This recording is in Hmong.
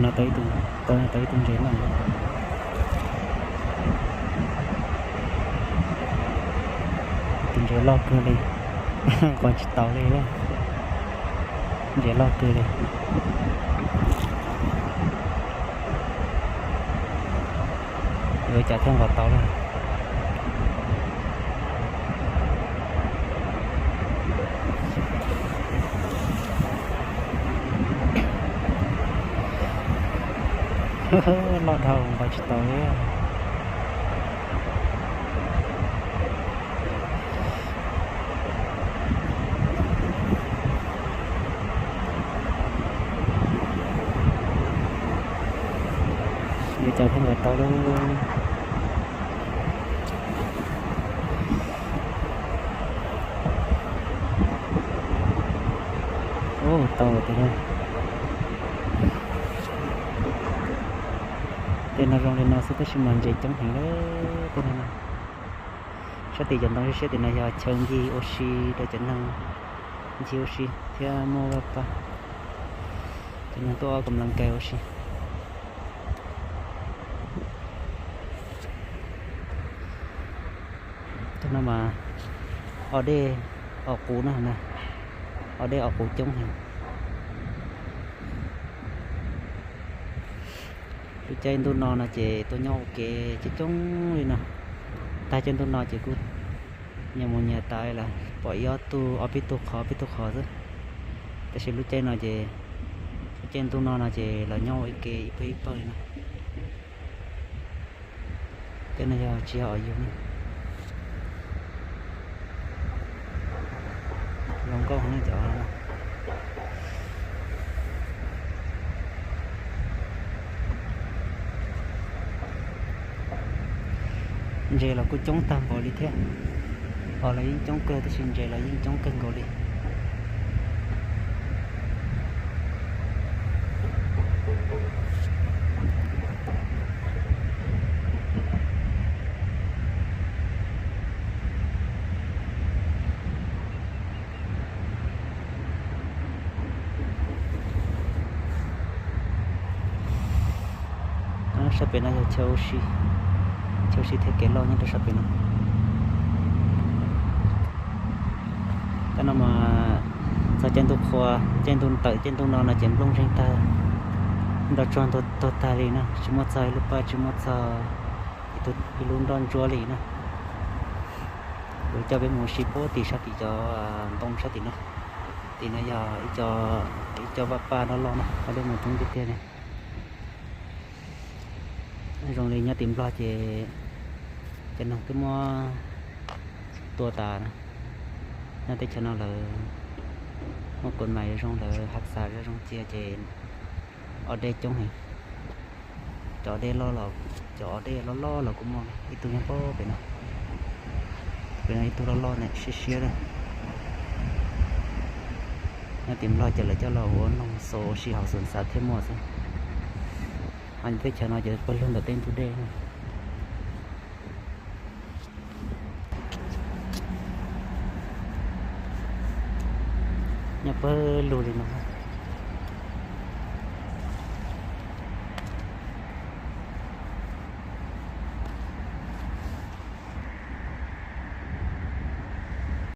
No tau ib tug, tau ib tug ntses loj, tus ntses loj kawg li, nqos tsis tau li, ntses loj kawg li. Yuav cas thiaj nqos tau li. Loj dhau nqos tsis tau li. Yuav cas thiaj nqos tau li. Ub, tau lawm tiag. Tej no zoo li no xwb tab sis mas ntses coob heev li. Tej no, sab tim cov ntoo siab tim no yog chaw ncig ua si rau cov neeg, ncig ua si thiab muaj vaj paj, cov neeg tuaj ua kam las kais ua si. Tej no mas o dej o qus na, o dej o qus coob heev. Lub caij ntuj no no ces tuaj nyob ua ke coob coob li no. Tag caij ntuj no ces kuj nyias mus nyias tas lawm, pom ib ob tug ob peb tug qhov peb tug qhov xwb. Tab sis lub caij no ces, lub caij ntuj no no ces los nyob ua ib ke ib pawg ib pawg li no. Tej no yog tsis yog yus ne. Zoo nkauj heev cov. Ntses los kuj coob tag npaum li thiab. Qos los yeej coob kawg tab sis ntses los yeej coob kawg nkaus li. Sab pem no yog chaw ua si, chaw ua si thiab kev loj nyob rau sab pem no. Tej no mas txog caij ntuj qhua, caij ntuj tawm, caij ntuj no no ces nplooj zeeg tag, nroj tsuag tuag tag li na, tsis muaj txog ib lub paj, tsis muaj txog ib lub nroj ntsuab li na. Kuv coj peb mus ua si puag tim sab tim cov ntoo sab tim no. Tim no yog ib co vaj paj loj loj na, peb mus thoob tiag tiag li. Zoo li nyob tim Nplog ces cov neeg twb muab tua tas na. Nyob teb chaws no lawv muaj kod mais zoo, lawv hav xav zoo cia ces o dej coob heev. Cov dej loj los, cov o dej loj loj los kuj muaj ib tug nyob pem no. Pem no ib tug loj loj na, siab siab na. Nyob tim Nplog ces lawv coj los ua noog xo ua si hauv xwm xav thiaj muaj xwb. Ho teb chaws no ces pawg lug ntawm tej ntug dej. Nyob pawg lug li no.